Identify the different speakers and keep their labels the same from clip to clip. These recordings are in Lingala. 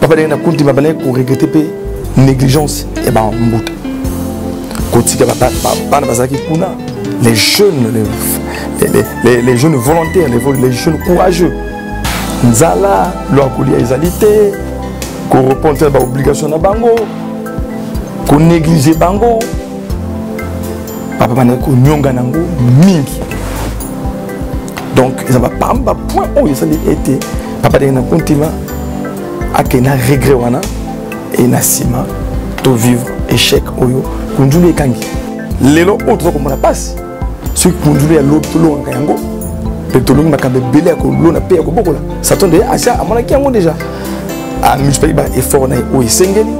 Speaker 1: Papa ndenge na kuntima bandaki koregrete mpe négligence ya bambuta kotika bana bazalaki kuna les jeunes les, les, les, les jeunes volontaires les, les jeunes courageux nzala lwa kolia ezali te korepondre baobligation na bango konéglige bango papa bandaki konyonga na yango mingi donc eza bapamba point oyo esali ete papa ndenge na kontima akende na regret wana e na nsima tovivre échec oyo kunzulu ekangi lelo oyo toza komona mpasi soki kunzulu ya lobi tolongaka yango mpe tolongi makambo ebele ya kolona mpe ya kobokola satan de asia amonaki yango déjà amultipliaki ba effort na ye oyo esengeli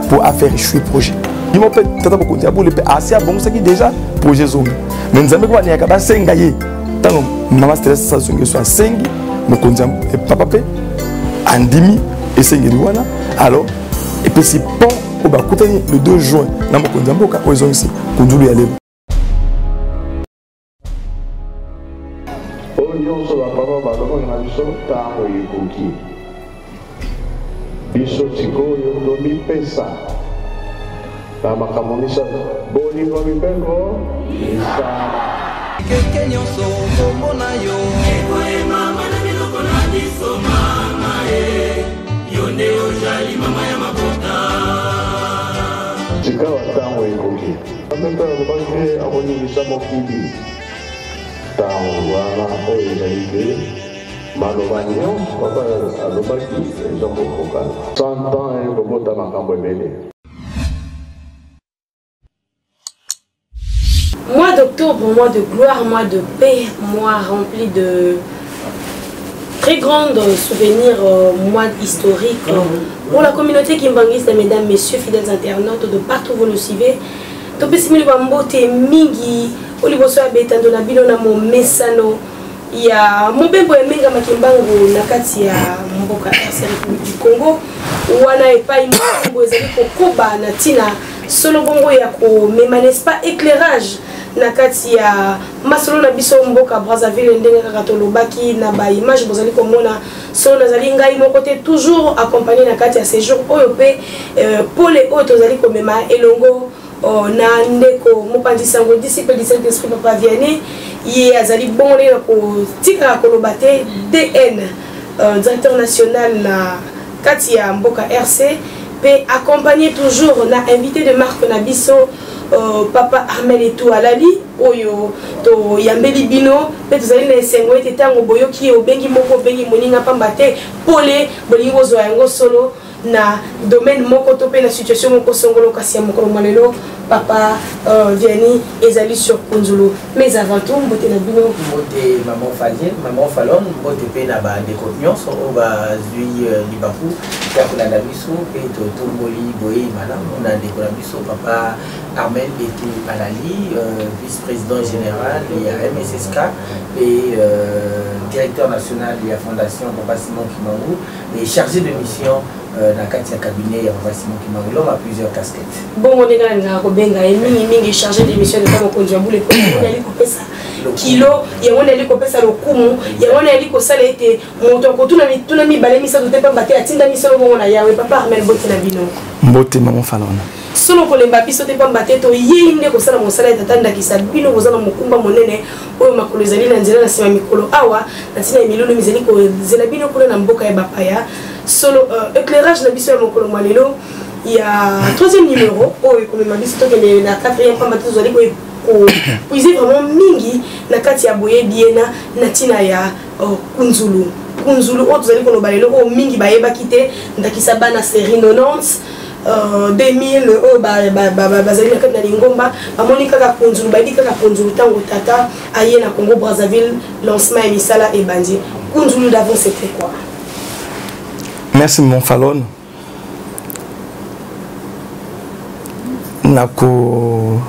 Speaker 1: mpo afaire échouer projet ye moko mpe tata mokonzi ya bule mpe asi abongisaki déjà projet ezongi mais nzambe ko baneyaka basenga ye ntango mama stress azongi so asengi mokonzi ya papa mpe andimi esengeli wana alors epesi pont oyo bakutani le 2 juin na mokonzi ya mboka oyo ezongisi kunzulu ya lelo
Speaker 2: Oyo nyonso bapapa balobaki na biso ntango ekoki. Biso sikoyo tomipesa na makambo misato: bolingo, mibeko, misala.
Speaker 3: Keke nyonso kombo na yo
Speaker 4: ekoyemama na minoko na biso mama e yo nde ozali mama ya mabota.
Speaker 2: Sikawa ntango ekoki. Nzambe mpe alobaki te akoningisa mokili. Ntango wana oyo ezali te maloba nyonso papa alobaki eza kokokana. 100 ans ekobota makambo ebele.
Speaker 5: Mois d'octobre, mois de gloire, mois de paix, mois rempli de très grands souvenirs, euh, mois historique euh, pour la communauté kimbanguiste, mesdames, messieurs, fidèles internautes de partout où vous nous suivez. Topesi bino bambote mingi oyo liboso ya betando na bino na momesano ya mobembo ya Menga Kimbangu na kati ya mboka RC République du Congo wana epai mobembo ezali kokoba na ntina solo bongo ya komema n'est-ce pas éclairage na kati ya masolo na biso mboka Brazzaville ndenge kaka tolobaki na ba image bozali komona solo nazali ngai moko te toujours accompagné na kati ya séjour oyo mpe euh, pole oyo tozali komema elongo oh, na ndeko mopanzi sango disciple du Saint Esprit Papa Vianney ye azali bongo ndenge na kotikaka koloba te DN euh, directeur national na kati ya mboka RC mpe accompagné toujours na invité de marque na biso euh, papa Armel Etou Alali oyo toyambeli bino mpe tozali na esengo ete ntango boyoki ye obengi moko obengi moninga pamba te pole bolingi kozwa yango solo na domaine moko to mpe na situation moko songolo kasi ya mokolo mwa lelo papa euh, Vianney ezali sur Kunzulu mais avant tout mbote na bino
Speaker 6: mbote maman Falie maman Falon mbote mpe na bandeko nyonso oyo bazwi euh, libaku ya kolanda biso mpe totomboli boyei malamu na ndeko na biso papa Armel Etou Alali euh, vice-président général ya MSSK et euh, directeur national ya fondation Papa Simon Kimbangu et chargé de mission euh, na kati ya cabinet ya Papa Simon Kimbangu l'homme a plusieurs casquettes
Speaker 5: bongo ndenge nalingaka kobenga ye mingimingi chargé de mission eza mokonzi ya bule yango nayali kopesa kilo yango nayali kopesa lokumu yango nayali kosala ete moto akotuna mituna mibale misato te pamba te atindami solo bongo na yawe papa Armel mbote na bino
Speaker 1: mbote mama Falona
Speaker 5: solo kolemba biso te pamba te toyei nde kosala mosala ya tata ndakisa bino boza na mokumba monene oyo makolo ezali na nzela na nsima mikolo awa na ntina ya milulu mizali kozela bino kuna na mboka ya bapaya solo euh, éclairage na biso ya mokolo mwa lelo ya troisième numéro oyo ekomema biso tokende na quatrième pamba te tozali kopuise vraiment mingi na kati ya boyebi ye na na ntina ya oh, kunzulu kunzulu oyo tozali koloba lelo oyo mingi bayebaki te ndakisa bana série 90 2000 oyo bazali na kati na lingomba bamoni kaka kunzulu bayebi kaka kunzulu ntango tata aye na Congo Brazzaville lancement ya misala ebandi kunzulu d'avant c'était quoi
Speaker 1: merci mon Falon nako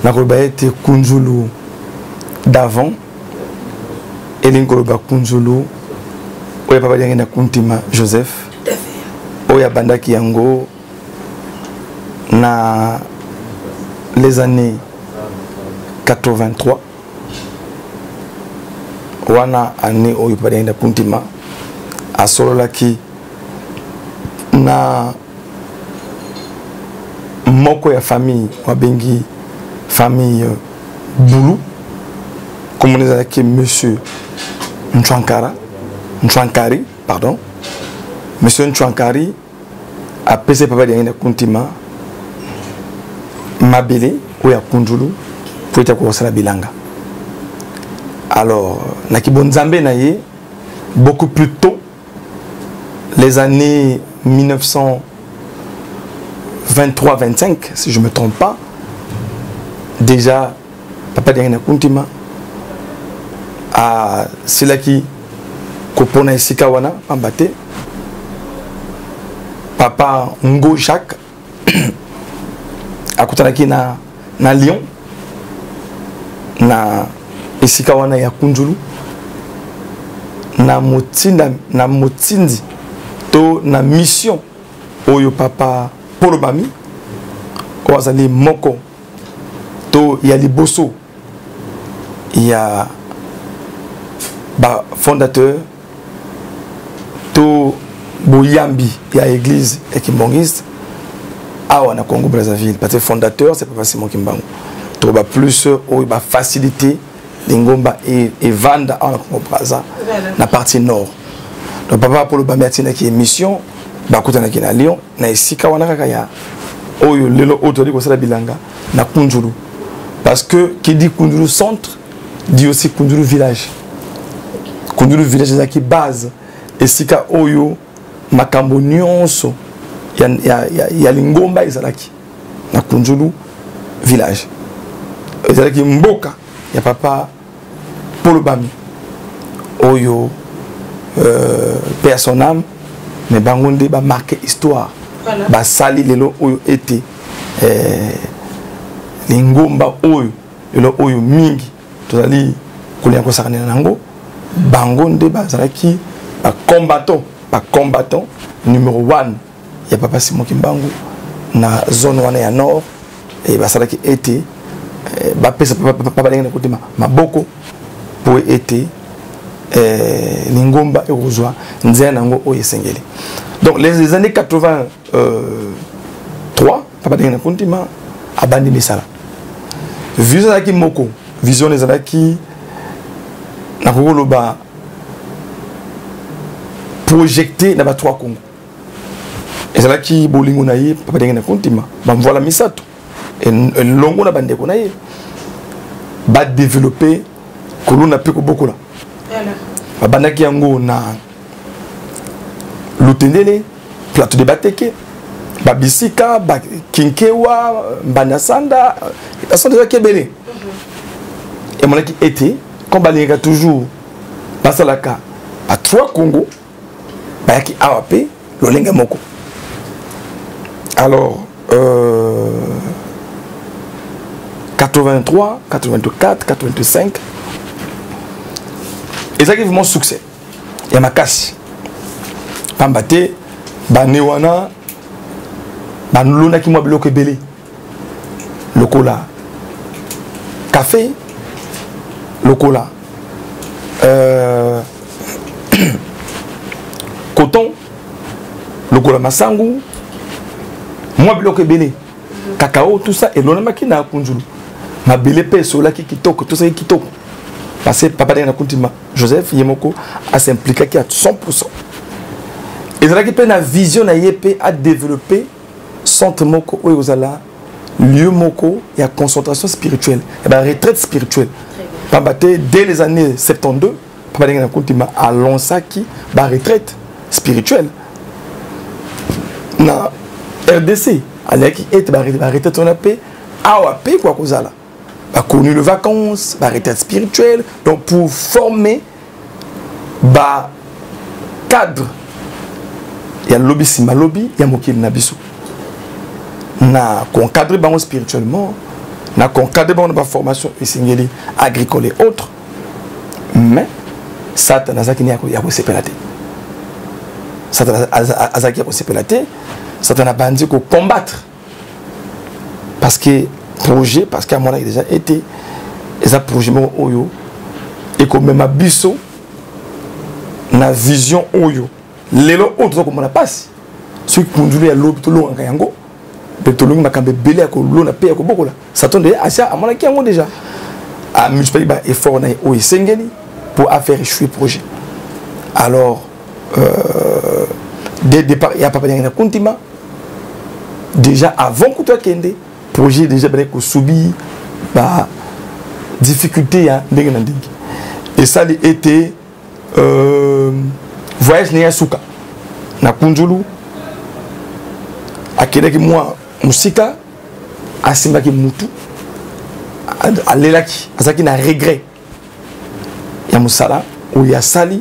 Speaker 1: nakoloba ete kunzulu d'avant elingi koloba kunzulu oyo papa diangi na kuntima Joseph oyo abandaki yango na les années 83 wana année oyo papa diangi na kuntima asololaki Na moko ya famille babengi famille euh, Bulu, comme on ezalaki monsieur Nchwankara, Nchwankari, pardon. Monsieur Nchwankari apesi papa Diangienda Kuntima mabele oyo ya Kunjulu mpo ete akokosala bilanga. Alors na kibonzambe na ye beaucoup plus tôt les années 1923-25 si je me trompe pas déjà papa Diangienda Kuntima asilaki kopona esika wana pamba te papa Ngo Jacques akutanaki na, na Lyon na esika wana ya Kunjulu na motinda na motindi to na mission oyo papa Polo Bami oyo azali moko to ya liboso ya ba fondateur to boyambi ya église ya kimbangiste awa na Congo Brazzaville parce que fondateur c'est papa Simon Kimbangu to ba plus oyo ba facilité lingomba evanda awa na Congo Brazza na partie nord donc papa Polo Bambi atindaki émission bakutanaki na Lyon na esika wana kaka ya oyo lelo oyo tozali kosala bilanga na Kunjulu parce que qui dit Kunjulu centre dit aussi Kunjulu village. Kunjulu village ezalaki base esika oyo makambo nyonso ya, ya, ya, ya lingomba ezalaki na Kunjulu village ezalaki mboka ya papa Polo Bami oyo euh, paix à son âme mais bango nde ba marqué histoire voilà. basali lelo oyo ete eh, lingomba oyo lelo oyo mingi tozali kolinga kosakanela na yango bango nde bazalaki bacombattant bacombattant numéro 1 ya papa Simon Kimbangu na zone wana ya nord e basalaki ete eh, bapesa papa ndenge na kotema maboko mpo ete eh, lingomba ekozwa nzela na yango oyo esengeli donc les années 83 euh, papa ndenge na kontima abandi misala vision ezalaki moko vision ezalaki nakoki koloba projecté na ba trois congo ezalaki bolingo na ye papa ndenge na kontima bamvwala misato elongo na bandeko na ye badeveloppe kolona mpe kobokola babandaki yango na lutendele plateau de bateke babisika bakinkewa mbandasanda basanda ezalaki ebele mhm. emonaki ete comme balingaka toujours basalaka ba trois congo bayaki awa mpe lolenge moko alors euh, 83 84 85 ezalaki vraiment succès ya makasi pamba te bane wana balonaki mwa biloko ebele lokola café lokola euh, coton lokola masangu mwa biloko ebele cacao tout ça elonamaki na kunzulu mabele mpe esolaki kitoko tosaki kitoko parce que papa ndenge na kuntima joseph ye moko asimplikaki à 100 ezalaki mpe na vision na ye mpe adeveloppe centre moko oyo ekozala lieu moko ya concentration spirituelle ya ba retraite spirituelle pamba te dès les années 72 papa ndenge na kuntima alonsaki ba retraite spirituelle na rdc alingaki ete ba retraite wana mpe awa mpe kwa kozala bakoni le vacances ba retraite spirituelle donc pour former ba cadre ya lobi nsima lobi ya mokili na biso na koencadre bango spirituellement na koencadre bango na baformation esengeli agricole et autres mais satan azalaki ne ya kosepela te satan azalaki ya kosepela te satan abandi kocombattre parce que projet parce que amonaki déjà ete eza projet moko oyo ekomema biso na vision oyo lelo oyo toza komona mpasi. Soki Kunzulu ya lobi tolongaka yango mpe tolongi makambo ebele ya kolona mpe ya kobokola. Satan de asia amonaki yango déjà, amultipliaki ba effort na ye oyo esengeli pour faire échouer projet. Alors dès départ ya Papa Diangienda Kuntima, déjà avant kutu akende, projet déjà bandaki kosubi ba difficulté ya ndenge na ndenge. Esali ete voyage na ye ya suka na Kunzulu, akendaki mwa mosika, asimbaki mutu, alelaki, azalaki na regret ya mosala oyo asali,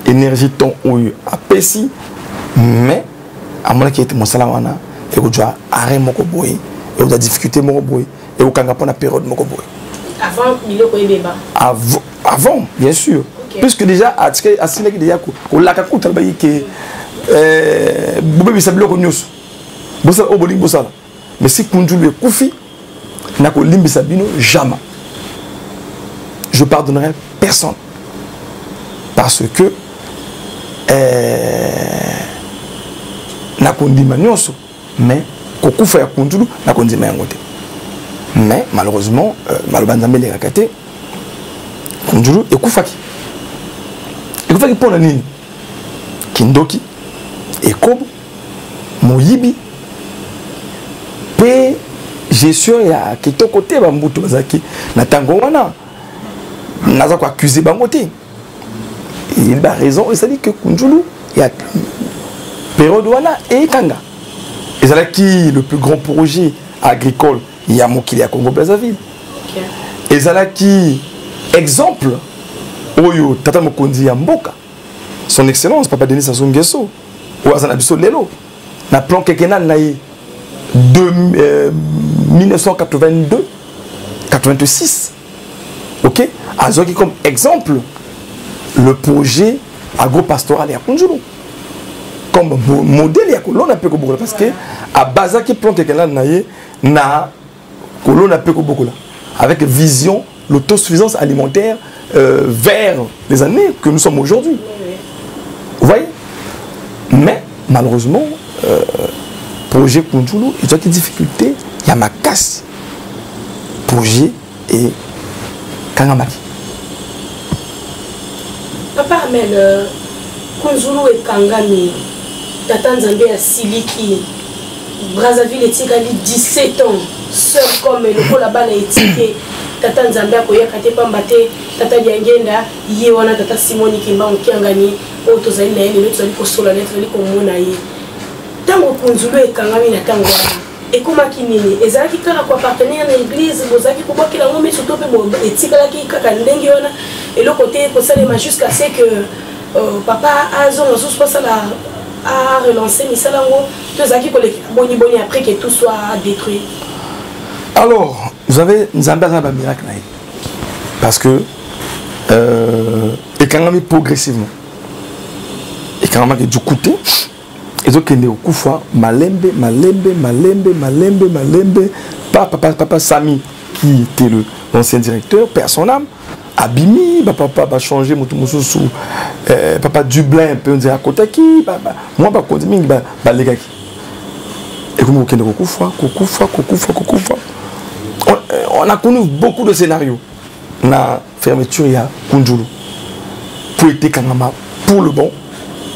Speaker 1: énergie, temps oyo apesi, mais amonaki ete mosala wana ekozwa arrêt moko boye, ekozwa difficulté moko boye, ekokanga mpona période moko boye.
Speaker 5: Avant biloko ebeba?
Speaker 1: Avant, bien sûr, okay. Puisque déjà asilaki déjà kolaka kuta, alobaki ke bobebisa biloko nyonso, bosala oyo bolingi bosala, mais si Kunzulu ekufi, nakolimbisa bino jamais, je pardonnerai personne, parce que nakondima nyonso, mais kokufa ya Kunzulu nakondima yango te. Mais malheureusement, maloba Nzambe elekaka te. Kunzulu ekufaki. Ekufaki mpo na nini? Kindoki, ekobo, moyibi mpe gestion ya kitoko te. Bambutu bazalaki na ntango wana, naza koaccuse bango te, baraison ezali ke Kunzulu ya période wana ekanga ezalaki le plus grand projet agricole ya mokili ya Congo Brazzaville. Ezalaki exemple oyo tata mokonzi ya mboka, Son Excellence Papa Denis Sassou Nguesso, oyo aza na biso lelo, na plan quinquennal na ye de 1982 86, ok, azwaki comme exemple le projet agropastoral ya Kunzulu comme modèle ya kolona mpe kobokola, parce que abazaki plan quinquennal na ye na kolona mpe kobokola avec vision l'autosuffisance alimentaire vers les années que nous sommes aujourd'hui. Vous voyez? Mais malheureusement, projet Kunzulu ezwaki difficulté ya makasi, projet ekangamaki.
Speaker 5: Papa Armel, Kunzulu ekangami, tata Nzambe asiliki, Brazzaville etikali 17 ans seul comme lokola bana etike. Tata Nzambe akoyaka te pamba te. Tata Diangenda ye wana, tata Simoni Kimbangu Kiangani oyo tozali na ye lelo, tozali kosola na ye, tozali komona ye. Ntango Kunzulu ekangami na ntango wana, ekomaki nini? Ezalaki kaka koappartenir na église, bozalaki kobwakela yango miso to mpe etikalaki kaka ndenge wana, eloko te kosalema jusqu'à ce que papa azonga susu, asala a relancer misala yango, to ezalaki kolekela boni boni après que tout soit détruit?
Speaker 1: Alors, vous avez, Nzambe aza na bamiracle na ye, parce que ekangami progressivement, ekangamaki du coup te, ezokende kokufa malembe malembe malembe malembe malembe. Papa Sami, qui était le l'ancien directeur, paix à son âme, abimi, bapapa bachange moto mosusu, papa Dublin mpe nzela akotaki, mwa bakonzi mingi balekaki. Ekomi kokende kokufa, kokufa, kokufa, kokufa. On a connu beaucoup de scénarios na fermeture ya Kunzulu po ete ekangama pour le bon.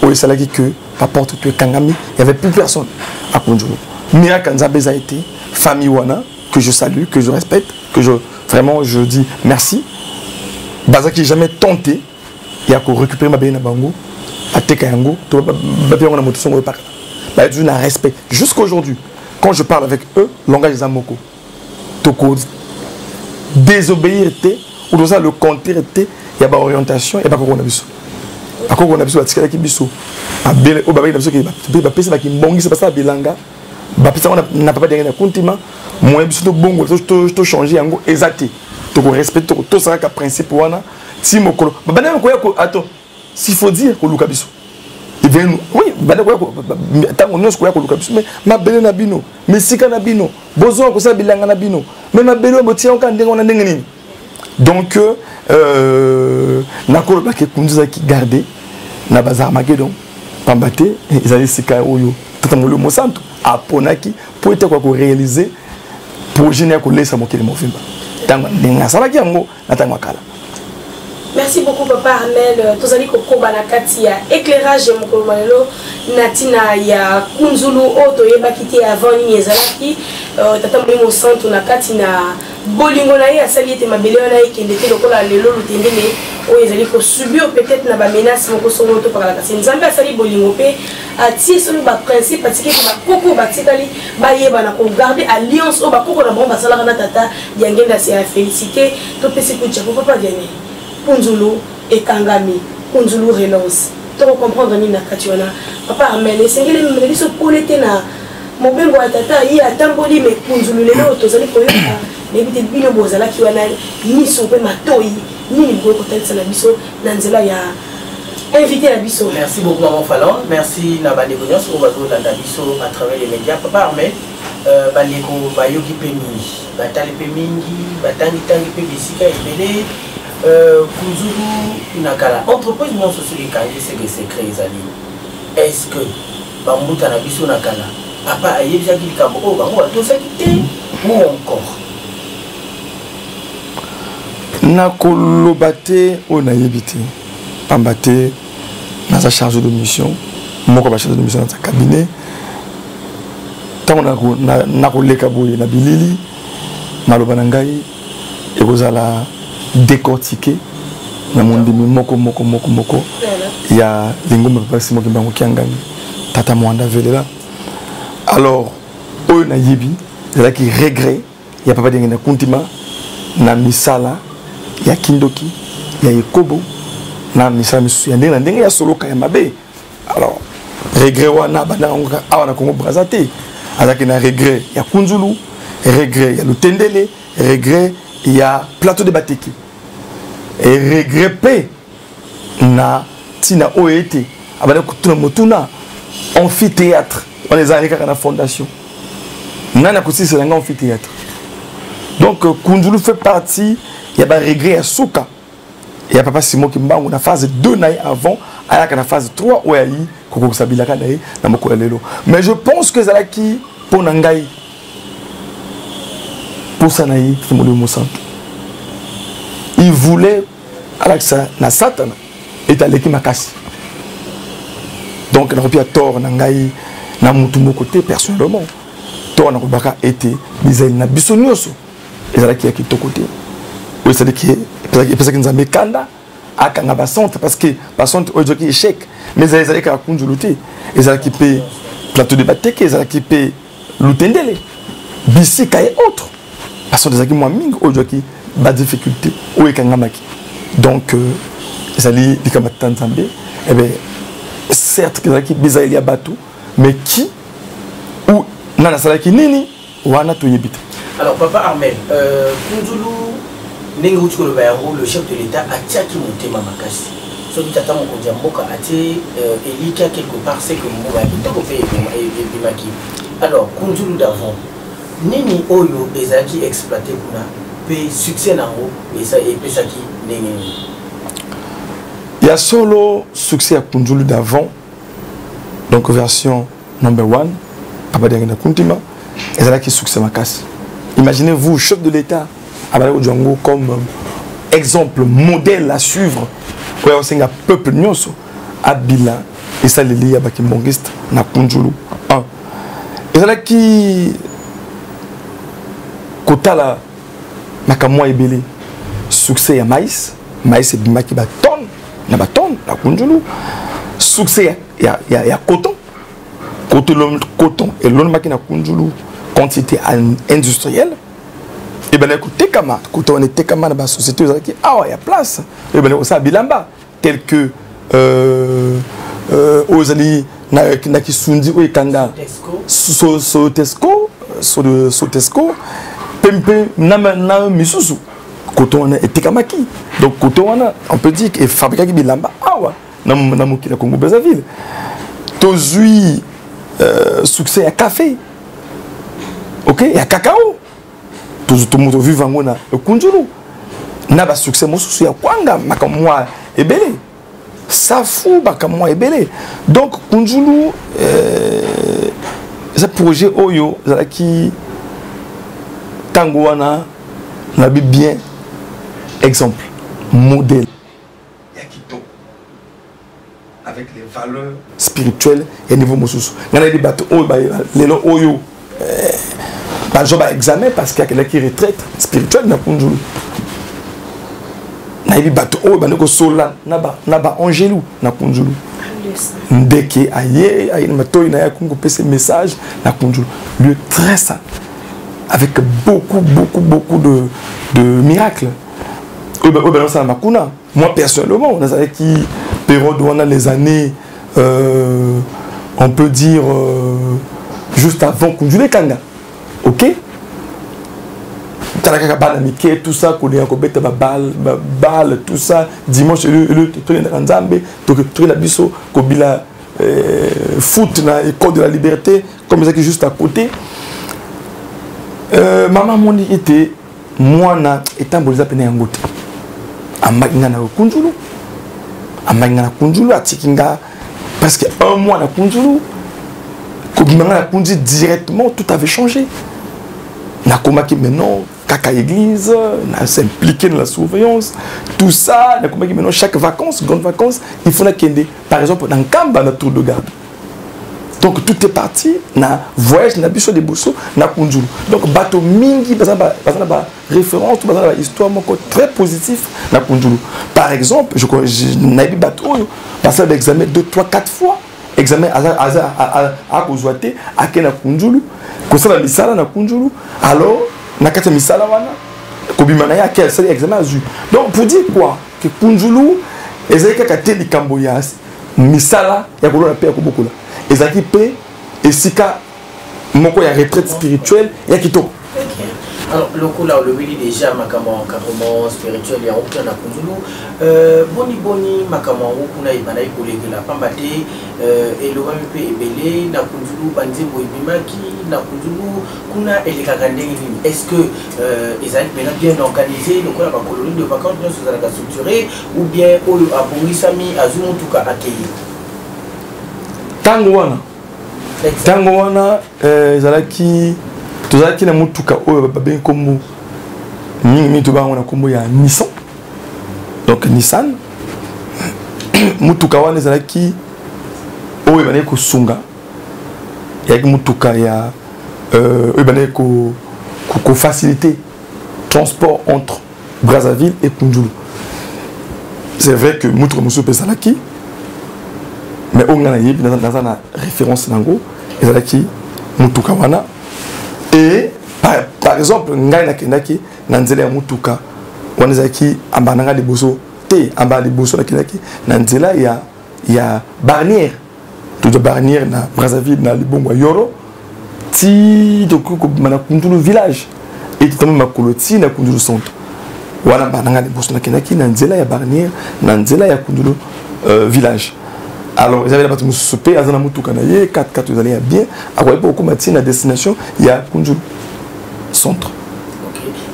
Speaker 1: Oyo esalaki que baporte to ekangami, il y avait plus personne à Kunzulu. Miracle Nzambe eza ete famille wana, que je salue, que je respecte, que je vraiment je dis merci, bazalaki jamais tenté ya korécupérer mabele na bango, ateka yango to bape yango na moto songo epaka. Baye toujours na respect jusqu'aujourd'hui. Quand je parle avec eux, langage eza moko: toko désobéir te ou toza le contraire te ya baorientation ya bakoko na biso. Bakoko na biso batikalaki biso mabele oyo babaki na biso ke bapesi bakimbongisa, basala bilanga, bapesa yango na papa Diangienda Kuntima. Moyen biso tobongola, tochange yango eza te. Tokorespecte, tosalaka principe wana ti mokolo babandaki koya. Attends, s'il faut dire koluka biso, oui, banda koya ntango nyonso koya koluka biso, mais mabele na bino, misika na bino, bozonga kosala bilanga na bino, mais mabele oyo botia yango kaka ndenge wana, ndenge nini? Donc nakolobaki Kunzulu ezalaki garde na bazarmagedon pamba te. Ezali esika oyo Tata Molimo Mosantu aponaki mpo ete akoka korealize projet na ya kolesa mokili mobimba ntango ndenge asalaki yango na ntango ya kala.
Speaker 5: Merci beaucoup, papa Armel. Tozali kokoba na kati ya éclairage ya mokolo mwa lelo na ntina ya kunzulu oyo toyebaki te avant nini ezalaki. Tata Molimo Santu na kati na bolingo na ye asali ete mabele wana ekende te lokola lelo Lutendele oyo ezali kosubir peut-être na bamenace moko songolo to pakala, kasi Nzambe asali bolingo mpe atie solo baprincipe, atiki ete bakoko batikali bayeba na kogarde alliance oyo bakoko na bango basalaka na tata Diangenda. Se ya félicité topesi kujapo papa Vianney. Kunzulu ekangami, Kunzulu relance, tokocomprendre nini na kati wana, papa Armel? Esengeli ememela biso pole te na mobembo ya tata ye atamboli me Kunzulu lelo oyo tozali koyoka. Nayebi te bino bozalaki wana, miso mpe matoi, nini bokoki kotalisa na biso na nzela ya invité na biso?
Speaker 6: Merci beaucoup, maman Falon. Merci na bandeko nyonso oyo bazolanda biso à travers les médias. Papa Armel, bandeko bayoki mpe mingi, batali mpe mingi, batangitangi mpe bisika ebele. Kunzulu na kala, entreprise nyonso soki ekangi, seke secret ezali. Est ce que bambuta na biso na kala, papa ayebisaki likambo oyo bango batosaki te ou encore?
Speaker 1: Nakoloba te oyo nayebi te, pamba te naza chargé de mission, moko ba chargé de mission na cabinet. Ntango nakoleka boye na bilili, maloba na ngai ekozala décortiqué na mondimi moko moko moko moko ya lingomba Papa Simon Kimbangu Kiangani, tata Mwanda Velela. Alors, oyo nayebi ezalaki regret ya papa Diangienda Kuntima na misala ya kindoki, ya ekobo, na misala misusu ya ndenge na ndenge ya soloka ya mabe. Alors, regret wana abandaka yango kaka awa na Congo Braza te. Azalaki na regret ya Kunzulu, regret ya Lutendele, regret ya Plateau de Bateke, et regret mpe na ntina oyo ete abandaki kotuna motuna: amphithéâtre wana ezalaki kaka na fondation, nani akosilisela nga amphithéâtre? Donc Kunzulu fait partie ya baregret ya suka ya papa Simon Kimbangu na phase 2 na ye, avant ayaka na phase 3 oyo ayi kokokisa bilaka na ye na mokolo ya lelo. Mais je pense que ezalaki mpo na ngai mposa na ye, Molimo Mosantu, il voulait alakisa na Satana ete aleki makasi. Donc nakopia tort na ngai na mutu moko te personnellement. Tort nakobaka ete bizali na biso nyonso ezalaki ya kitoko te, oyo esalaki epesaki Nzambe kanda akanga bacentre, parce que bacentre oyo ezwaki échec. Mais ezalaki kaka Kunzulu te, ezalaki mpe Plateau de Bateke, ezalaki mpe Lutendele, bisika et autres. Bacentre ezalaki mwa mingi oyo ezwaki badifficulté, oyo ekangamaki. Donc ezali likambo ya tata Nzambe. Eh ben, certes ezalaki bizaleli ya bato, mais qui ou nani asalaki nini wana toyebi te.
Speaker 6: Alors, papa Armel, Kunzulu, ndenge uti koloba yango, le chef de l'État atiaki motema makasi. Soki tata mokonzi ya mboka atie elikya quelque part, c'est que mboka ya kitoko mpe ebimaki. Alors, Kunzulu d'avant, nini oyo ezalaki exploité kuna mpe succès nango epesaki ndenge nini?
Speaker 1: Ya solo, succès ya Kunzulu d'avant, donc version number one, papa Diangienda Kuntima, ezalaki succès makasi. Imaginez-vous, chef de l'État abandaki kozwa yango comme exemple modèle à suivre, oyo akosenga peuple nyonso abila esaleli ya bakimbongiste na Kunzulu 1. Ezalaki kotala makambo mwa ebele: succès ya maïs, maïs ebimaki batonne na batonne na Kunzulu; succès ya coton, coton elonamaki na Kunzulu quantité industrielle, ebandaki kotekama. Coton wana etekama na basociété ezalaki awa ya place, oyo ebandaki kosala bilamba tel que oyo ezali na Kisundi, oyo ekanga Sotesco, Sotesco mpe mpe na misusu. Coton wana etekamaki. Donc coton wana, on peut dire efabrikaki bilamba awa na mokili ya Congo Brazzaville. Tozwi succès ya café, ok, ya cacao, tovivre yango na Kunzulu, na basuccès mosusu ya kwanga, makambo mwa ebele, safu, makambo mwa ebele. Donc Kunzulu Eza projet oyo ezalaki ntango wana nabi bien exemple modèle ya kitoko avec les valeurs spirituelles ya niveau mosusu. Ngai nayebi bato oyo lelo oyo eh, bazwa baexamen parce que akendaki retraite spirituelle na Kunzulu. Nayebi bato oyo bandi kosola na baangelu na Kunzulu. Ndeke aye aye na matoi na ye, akomi kopesa message na Kunzulu, lieu très saint avec beaucoup beaucoup beaucoup de miracles oyo banaosalama kuna. Moi personnellement, nazalaki période wana, les années on peut dire juste avant Kunzulu ekanga, ok, tala kaka bana mike, tout ça, kolinga kobeta babale babale, tout ça. Dimanche tokendaka Nzambe, tokenda biso kobila foot na école de la Liberté, comme ezalaki juste à côté. Mama amoni ete mwana etamboli eza pene yango te, amaki nga na Kunzulu, amaki nga na Kunzulu, atiki nga presque un mois na Kunzulu. Kobima nga na Kunzi directement, tout avait changé. Nakomaki maintenant kaka église, na s'impliquer dans la surveillance, tout ça. Nakomaki maintenant chaque vacances, grande vacances, il faut nakende par exemple na Nkamba, na tour de garde. Donc tout est parti na voyage na biso liboso na Kunzulu. Donc bato mingi baza na ba référence, baza na ba histoire moko très positif na Kunzulu. Par exemple, je nayebi bato oyo basala ba examen 2 3 4 fois, examen aza akozwa te, ake na Kunzulu kosala misala na Kunzulu. Alors na kati ya misala wana, kobima na ye, ake asali examen, azwi. Donc pour dire quoi? Que Kunzulu ezali kaka te likambo ya misala ya kolona mpe ya kobokola, ezalaki mpe esika moko ya retraite spirituelle ya kitoko.
Speaker 6: Alors lokola olobeli déjà makambo ya encadrement spirituel yango kuna na Kunzulu, boni boni makambo yango kuna ebandaki kolekela? Pamba te elobami mpe ebele na Kunzulu, banzembo ebimaki na Kunzulu kuna. Elekaka ndenge nini? Est ce que ezalaki mpena bien organisé lokola bacolonies de vacances nyonso ezalaka structuré, ou bien oyo abongisami azwi motuka, akei?
Speaker 1: Ntango wana ezalaki, tozalaki na motuka oyo babengi nkombo mingimingi, tobango na nkombo ya Nissan, donc Nissan. Motuka wana ezalaki oyo ebandaki kosunga, eyaki motuka ya oyo ebandaki kofaciliter transport entre Brazzaville et Kunzulu. C'est vrai que motuka mosusu mpe ezalaki, mais oyo ngai nayebi, naza na référence nango, ezalaki motuka wana. Et par exemple, ngai nakendaki na nzela ya motuka wana, ezalaki ambala na ngai liboso te. Ambala liboso nakendaki na nzela ya Barnière, tozwa Barnière na Brazzaville, na libongo ya Yoro, ti tokoki kobima na Kunzulu village e totambi makolo ti na Kunzulu centre. Wana mbala na ngai liboso nakendaki na nzela ya Barnière, na nzela ya Kunzulu village. Alors ezali na bato mosusu mpe aza na motuka na ye 4 4, ezali ya bien, akoki mpe kokóma ti na destination ya Kunzulu centre.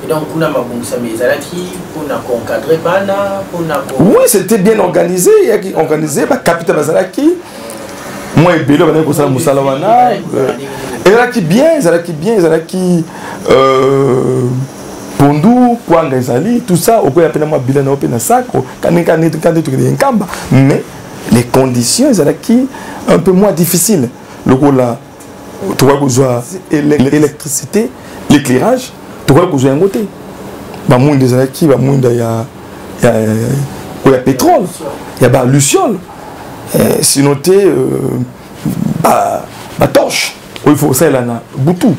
Speaker 6: Donc kuna mabongisami ezalaki mpona koencadrer bana, mpona
Speaker 1: Oui, c'était bien organisé, eyaki organisé, bacapitaine bazalaki mwa ebele, bandaki kosala mosala wana. Ezalaki bien, ezalaki bien, ezalaki pondu, kwanga ezali, tout ça. Okoya mpe na mwa bilan na yo mpe na sac kande, tokende Nkamba. Mais les conditions ezalaki un peu moins difficile, lokola tokoki kozwa électricité, l'éclairage, tokoki kozwa yango te. Bamwinda ezalaki bamwinda ya pétrole, ya baluciole, sinon te batorche oyo il faut kosalela na butu.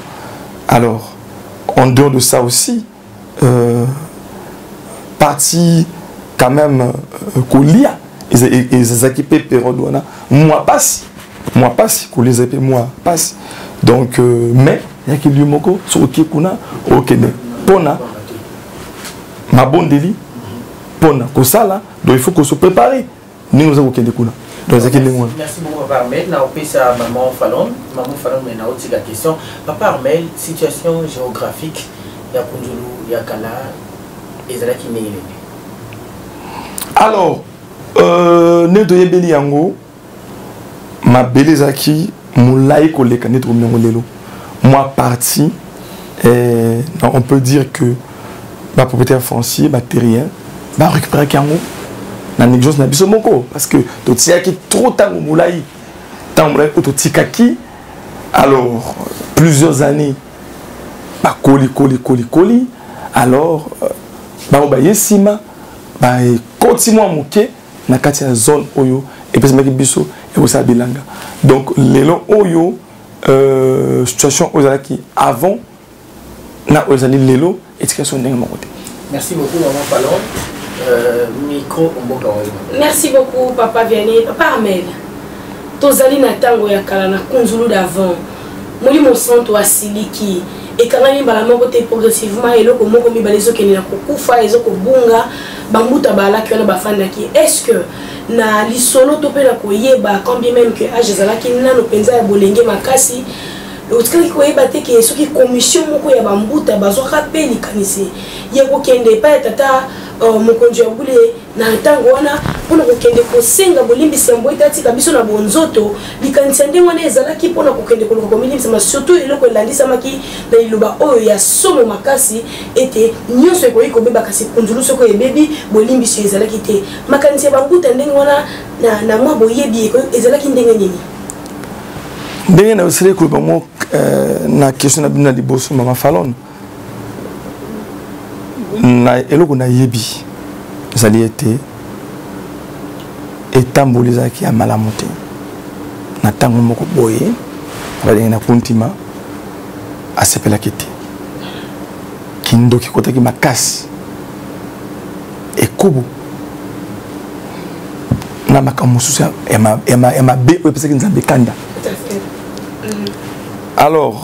Speaker 1: Alors en dehors de ça aussi, partie quand même kolia ezalaki mpe période wana mwa pasi, mwa pasi, kolia ezali mpe mwa pasi. Donc mais eyaki lieu moko, soki okie kuna, okende mpona mabondeli, mpona kosala. Donc il faut kose préparer ndenge oza kokende kuna. Donc ezalaki ndenge wana.
Speaker 6: Merci beaucoup, papa Armel. Na opesa maman Falon, maman Falon, mais na otika question. Papa Armel, situation géographique ya Kunzulu ya kala ezalaki ndenge nini?
Speaker 1: Alors ndenge toyebeli yango, mabele ezalaki molai koleka nde tokomi yango lelo. Mwa partie, eh, on peut dire que bapropriétaire foncier, baterrien, barécupéraki yango na négligence na biso moko, parce que totiaki trop ntango molai, ntango molai oyo totikaki. Alors plusieurs années bakoli koli koli koli, alors bango baye nsima bakoti mwa moke na kati ya zone oyo epesamaki biso ya kosala bilanga. Donc lelo oyo situation oyo ezalaki avant na oyo ezali lelo etikali so ndenge moko te.
Speaker 6: Merci beaucoup maman Falon. Micro mboka oyo.
Speaker 5: Merci beaucoup papa Vianney. Papa Armel, tozali na tango ya kala na Kunzulu d'avant. Molimo Santo asiliki ekangami mbala moko te, progressivement eloko moko mibale ezokende na kokufa, ezokobunga. Bambuta baalaki wana bafandaki. Est-ce que na lisolo to mpe na koyeba, quand bien même que âge ezalaki nano mpenza ya bolenge makasi, otikalaki koyeba te ke soki commission moko ya bambuta bazwaka mpe likanisi ya kokende epai ya tata mokonzi ya bule na ntango wana mpona kokende kosenga bolimbisi ya mbo ete atika biso na bonzoto, likanisi ya ndenge wana ezalaki mpona kokende koluka komilimbisama, surtout eloko elandisamaki na liloba oyo ya somo makasi ete nyonso ekoki kobeba, kasi kunzulu soko ebebi bolimbisi ezalaki te. Makanisi ya bambuta ndenge wana na mwa boyebi ezalaki ndenge nini?
Speaker 1: Ndenge na osili koloba ngo na question na bino na liboso, mama Falon, na eloko nayebi ezali ete etamboli ezalaki ya malamu te na ntango moko boye. Balenge na Kuntima asepelaki te, kindoki ekotaki makasi, ekubu na makambo mosusu ya mabe oyo epesaki Nzambe kanda. Alors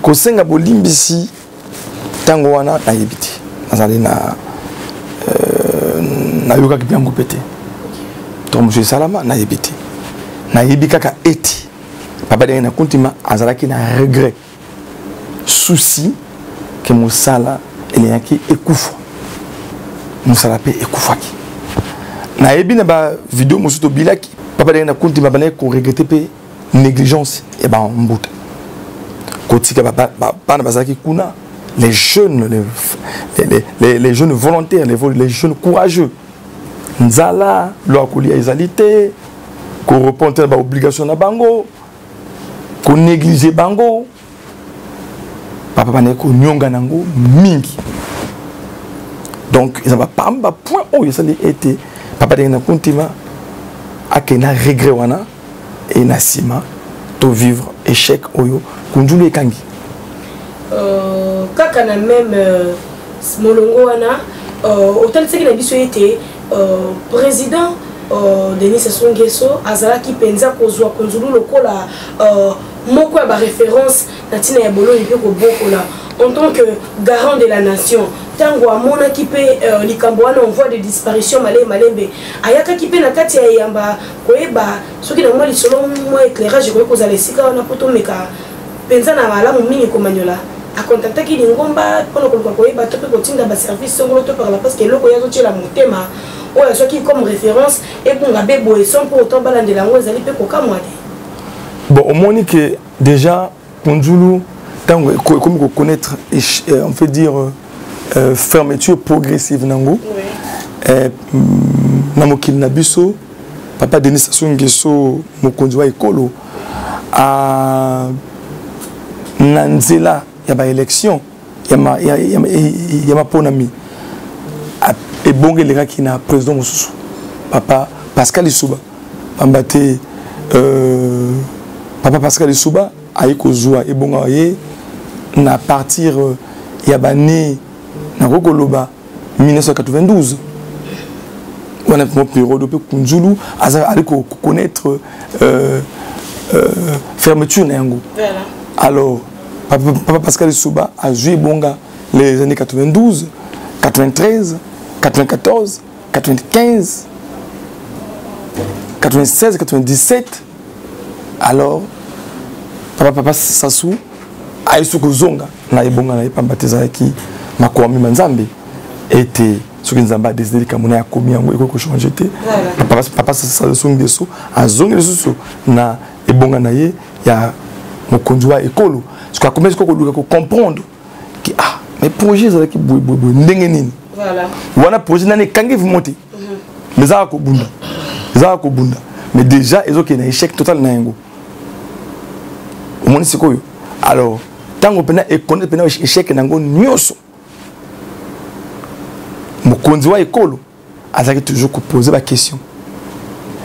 Speaker 1: kosenga bolimbisi ntango wana nayebi te, nazali na nayokaki mpe yango mpe te, to mosusu esalama nayebi te. Nayebi kaka ete papa ndenge na Kuntima azalaki na regret, souci ke mosala elingaki ekufa, mosala mpe ekufaki. Nayebi na bavideo mosusu tobilaki papa ndenge na Kuntima bandaki koregrete mpe négligence ya bambuta, kotika bana bazalaki kuna, les jeunes, les jeunes volontaires, les jeunes courageux. Nzala lo kolia ezali te, korépondre na baobligation na bango, konéglige bango, papa bandaki konyonga nango mingi. Donc eza bapamba point oyo esali ete papa ndenge na Kuntima akende na regret wana, e na nsima to vivre échec oyo Kunzulu ekangi.
Speaker 5: Kaka na même molongo wana, otalisaki na biso ete président Denis Sassou Nguesso azalaki mpenza kozwa Kunzulu lokola moko ya baréférence na ntina ya boloni mpe kobokola en tant que garant de la nation. Ntango amonaki mpe likambo wana en voie de disparition malembe malembe, ayakaki mpe na kati ya eyamba koyeba soki na mwa lisolo, mwa éclairage ekoki kozala esika wana mpo tomeka mpenza na malamu mingi komanyola. Akontaktaki lingomba mpona koluka koyeba to mpe kotinda baservice songolo to par la, parce que eloko oyo azotiela motema, oyo azwaki comme référence, ebunga be boye sans pour autant balandela yango, ezali mpe kokamwa te.
Speaker 1: Bon, omoni ke déjà Kunzulu ntango ekomi koconnaître, on peut dire, fermeture progressive nango na mokili na biso, papa Denis Sassou Nguesso, mokonzi wa ekolo, na nzela ya baélection ya maponami, ebongo elekaki na président mosusu, papa Pascal Lisuba, pamba te papa Pascal Lisuba aye kozwa ebonga ye na partir ya bane, nakoki koloba 1992 wana mo période mpe Kunzulu aza ali koconnaître fermeture na yango. Alors papa Pascal Lisuba azwi ebonga les années 92, 93, 94, 95, 96, 97. Alors papa Sassou aye so kozonga na ebonga na ye, pamba te ezalaki makomi ma Nzambe, ete soki Nzambe adeside likambo na ye, akomi yango, ekoki kochange te. Papa Sassou Nguesso azongi lisusu na ebonga na ye ya mokonzi wa ekolo. Sikoyo akomaki sikoyo koluka kocomprendre ke ah, mais projet ezalaki boye boye boye, ndenge nini wana projet nani ekangi vraiment te. Mais ezaka kobunda, ezaka kobunda, mais déjà ezokende na échec total na yango. Omoni sikoyo, alors ntango mpena ekonde mpena échec na yango nyonso, mokonzi wa ekolo azalaki toujours kopose baquestion.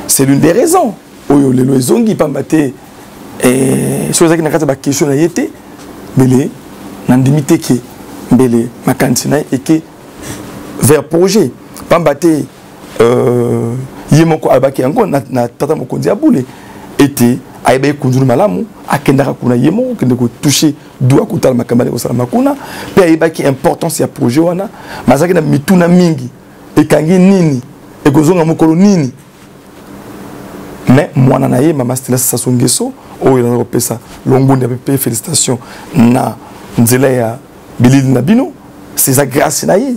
Speaker 1: C'est l'une des raisons oyo lelo ezongi, pamba te soki ezalaki na kati ya baquestion na ye te, mbele nandimi te ke mbele makanisi na ye eke vers projet, pamba te ye moko alobaki yango na tata mokonzi ya bule ete ayebaki kunzulu malamu, akendaka kuna ye moko kende kotouche doa, kotala makambo ali kosalama kuna, mpe ayebaki importance ya projet wana. Bazalaki na mituna mingi: ekangi nini, ekozonga mokolo nini? Mais mwana na ye, mama Stella Sassou Nguesso, oyo naza kopesa longonya mpe félicitation na nzela ya bilili na bino, c'est grâce na ye,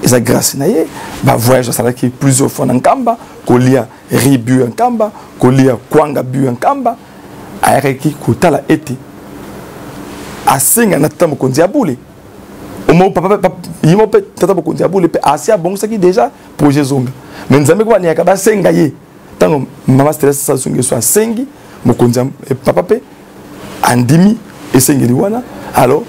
Speaker 1: eza grâce na ye. Bavoyage asalaki plusieurs fois na Nkamba, kolia riz bu ya Nkamba, kolia kwanga bu ya Nkamba, ayakaki kotala ete asenga na tata mokonzi ya bule. Ye moko mpe tata mokonzi ya bule mpe asi abongisaki déjà projet zonga, mais Nzambe ko balingaka basenga ye. Ntango mama Stella Sassou Nguesso asengi mokonzi, papa mpe andimi esengeli wana. Alors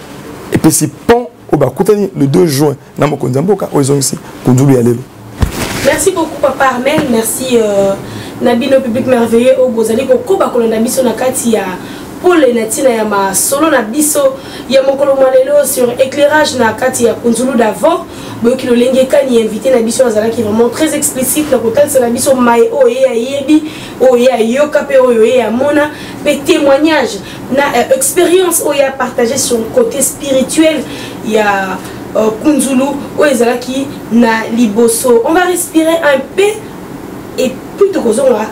Speaker 1: epesi pont oyo bakutani le 2 juin na mokonzi ya mboka, oyo ezongisi kunzulu ya lelo.
Speaker 5: Merci beaucoup, papa Armel. Merci na bino public merveilleux oyo bozali kokoba kolanda biso na kati ya pole na ntina ya masolo na biso ya mokolo mwa lelo sur éclairage na kati ya Kunzulu d'avant. Boyoki lolenge ekani invité na biso azalaki vraiment très explicite na kotalisa na biso maye oyo ye ayebi, oyo ye ayoka mpe oyo ye amona, mpe témoignage na expérience oyo ye apartage sur côté spirituel ya Kunzulu oyo ezalaki na liboso. On va respirer un peu et puis tokozonga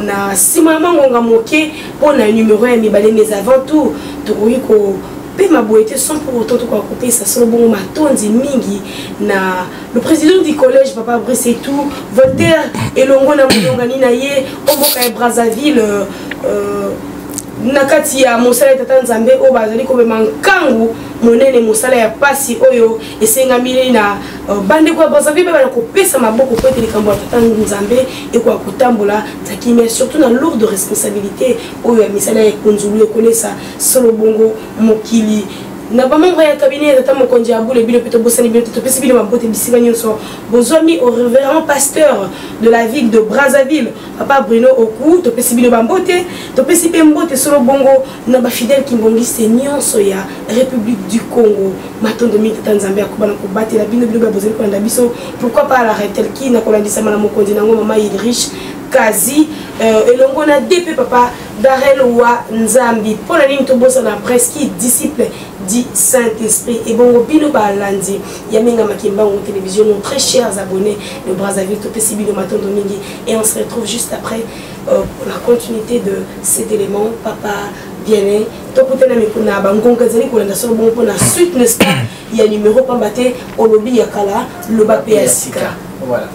Speaker 5: na nsima ya mangonga moke mpo na numéro ya mibale. Mais avant tout, tokoki kopema boye te sans pour autant tokoka kopesa solo bongo matondi mingi na le président du collège, papa Brice Etou Voltaire, elongo na molongani na ye o mboka ya Brazzaville, na kati ya mosala ya tata Nzambe oyo bazali komema nkangu monene, mosala ya pasi oyo esengami na bandeko ya Brazzaville mpe bana kopesa maboko po ete likambo ya tata Nzambe ekoka kotambola na kimia, surtout na lourde responsabilité oyo ya misala ya ekonzulu ekolesa solo bongo mokili. Na bamembre ya cabinet ya tata mokonzi ya bule, bino mpe tobosani bino te, topesi bino mabote bisika nyonso bozwami. Au révérend pasteur de la ville de Brazzaville, papa Bruno Oku, topesi bino bambote. Topesi mpe mbote solo bongo na bafidèle kimbongiste nyonso ya République du Congo. Matondo mingi. Tata Nzambe akoba na kobatela bino, bino bozali kolanda biso. Pourquoi pas la Retelki na kolandisama na mokonzi nango, mama Ilrich Kazi, elongo na DP papa Darel wa Nzambi. Mpo na nini tobosana Presque disciple du Saint-Esprit? Ebongo bino balandi ya Menga Makimbangu Télévision, nos très chers abonnés de Brazzaville, topesi bino matondo mingi et on se retrouve juste après pour la continuité de cet élément. Papa Bien, tokutana na bangonga ezali kolanda solo bongo mpona suite, n'est-ce pas, ya numéro, pamba te olobi ya kala, loba mpe ya sika.
Speaker 6: Voilà.